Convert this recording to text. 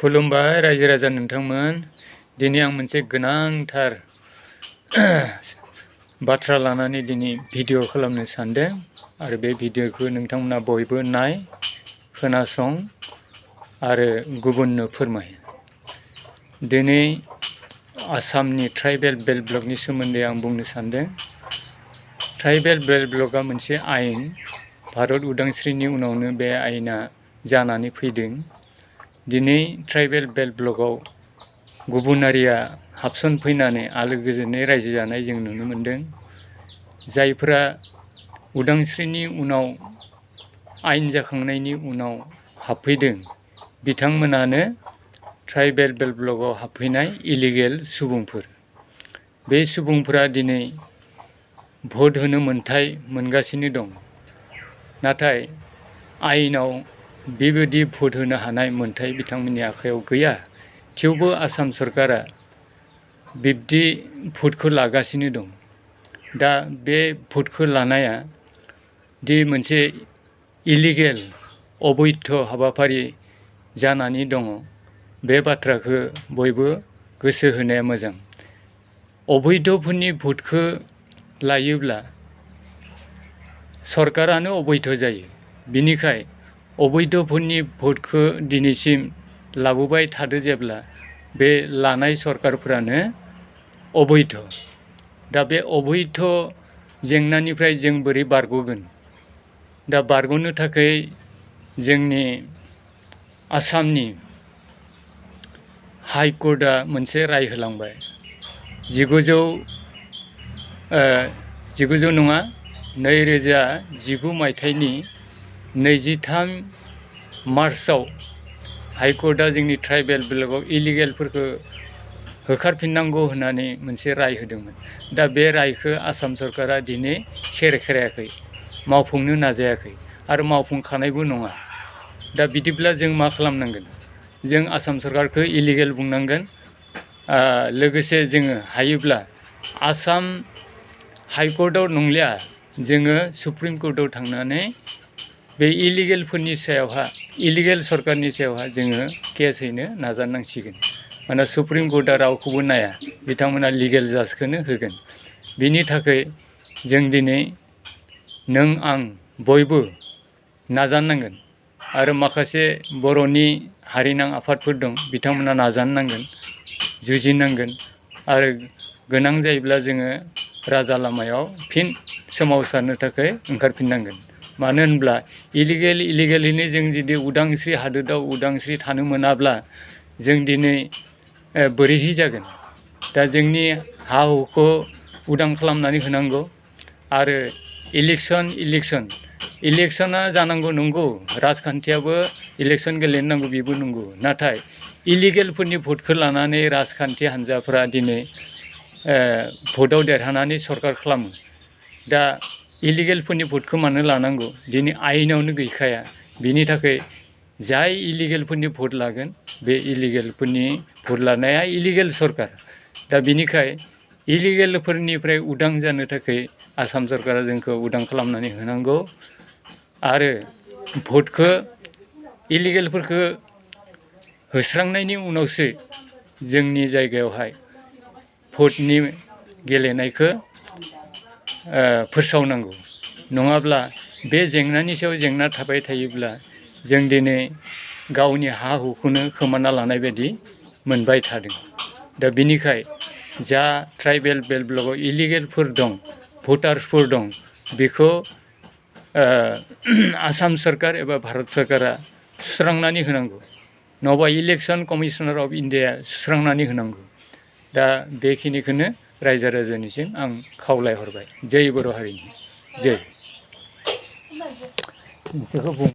खुलुमबाय रायजो राजा नोंथांमोन। दिनै आं मोनसे गोनांथार बाथ्रा लानानै दिनै भिडिअ खालामनो सानदों आरो बे भिडिअखौ नोंथांमोना बयबो नाय, खोनासं आरो गुबुननो फोरमाय। दिनै आसामनि ट्राइबेल बेल्ट ब्लकनि सोमोन्दै आं बुंनो सानदों। ट्राइबेल बेल्ट ब्लकआ मोनसे आयेन। भारत उदांस्रिनि उनावनो बे आयेना जानानै फैदों। दिनै ट्राइबेल बेल्ट ब्लकआव गुबुनारिया हाबसनफैनानै आलो गोजोनै रायजो जानाय जों नुनो मोन्दों। जायफोरा उदांस्रिनि उनाव आयेन जाखांनायनि उनाव हाबफैदों बिथांमोनानो ट्राइबेल बेल्ट ब्लकआव हाबफैनाय इलिगेल सुबुंफोर। बे सुबुंफोरा दिनै भट होनो मोन्थाय मोनगासिनो दं। नाथाय आयेनाव बेबायदि भट होनो हानाय मोन्थाय बिथांमोननि आखायाव गैया। थेवबो आसाम सरकारा बिब्दि भटखौ लागासिनो दं। दा बे भटखौ लानाया दि मोनसे इलिगेल अबैध हाबाफारि जानानै दङ, बे बाथ्राखौ बयबो गोसो होनाया मोजां। अबैधफोरनि भटखौ लायोब्ला सरकारानो अबैध जायो। बिनिखाय अबैधफोरनि भटखौ दिनैसिम लाबोबाय थादो जेब्ला बे लानाय सरकारफोरानो अबैध। दा बे अबैध जेंनानिफ्राय जों बोरै बारग'गोन? दा बारग'नो थाखाय जोंनि आसामनि हाइकर्टआ मोनसे राय होलांबाय। 2019 मायथाइनि 23 मार्चआव हाइकर्टआ जोंनि ट्राइबेल ब्लकआव इलिगेलफोरखौ होखारफिननांगौ होननानै मोनसे राय होदोंमोन। दा बे रायखौ आसाम सरकारा दिनै खेरायाखै, मावफुंनो नाजायाखै आरो मावफुंखानायबो नङा। दा बिदिब्ला जों मा खालामनांगोन? जों आसाम सरकारखौ इलिगेल बुंनांगोन। लोगोसे जोङो हायोब्ला आसाम हाइकर्टआव नंलिया, जोङो सुप्रिम कर्टआव थांनानै बे इलिगेलफोरनि सायावहा, इलिगेल सरकारनि सायावहा जोङो केस हैनो नाजानांसिगोन। मानोना सुप्रिम कर्टआ रावखौबो नाया, बिथांमोना लिगेल जाजखौनो होगोन। बिनि थाखाय जों दिनै नों आं बयबो नाजानांगोन। आरो माखासे बर'नि हारिनां आफादफोर दं, बिथांमोना नाजानो नांगोन, जुजिनांगोन आरो गोनां जायोब्ला जोङो राजा लामायाव फिन सोमावसारनो थाखाय ओंखारफिननांगोन। मानो होनब्ला इलिगेलैनो जों जुदि उदांस्रि हादोराव उदांस्रि थानो मोनाब्ला जों दिनै बोरैहै जागोन? दा जोंनि हा हुखौ उदां खालामनानै होनांगौ आरो इलेक्सना जानांगौ नंगौ, राजखान्थियाबो इलेक्सन गेलेनो नांगौ, बेबो नंगौ। नाथाय इलिगेलफोरनि भटखौ लानानै राजखान्थि हान्जाफोरा दिनै भटआव देरहानानै सरकार खालामो। दा इलिगेलफोरनि भटखौ मानो लानांगौ? दिनै आयेनावनो गैखाया। बिनि थाखाय जाय इलिगेलफोरनि भट लागोन, बे इलिगेलफोरनि भट लानाया इलिगेल सरकार। दा बिनिखाय इलिगेलफोरनिफ्राय उदां जानो थाखाय आसाम सरकारा जोंखौ उदां खालामनानै होनांगौ आरो भटखौ इलिगेलफोरखौ होस्रांनायनि उनावसो जोंनि जायगायावहाय भटनि गेलेनायखौ फोसावनांगौ। नङाब्ला बे जेंनानि सायाव जेंना थाबाय थायोब्ला जों दिनै गावनि हा हुखौनो खोमाना लानाय बायदि मोनबाय थादों। दा बिनिखाय जा ट्राइबेल बेल्ट ब्लकआव इलिगेलफोर दं, भटार्सफोर दं, बेखौ आसाम सरकार एबा भारत सरकारा सुस्रांनानै होनांगौ। नङाबा इलेक्सन कमिसनार अफ इन्डियाया सुस्रांनानै होनांगौ। दा बेखिनिखौनो रायजो राजानिसिम आं खावलायहरबाय। जै बर' हारिनि जै।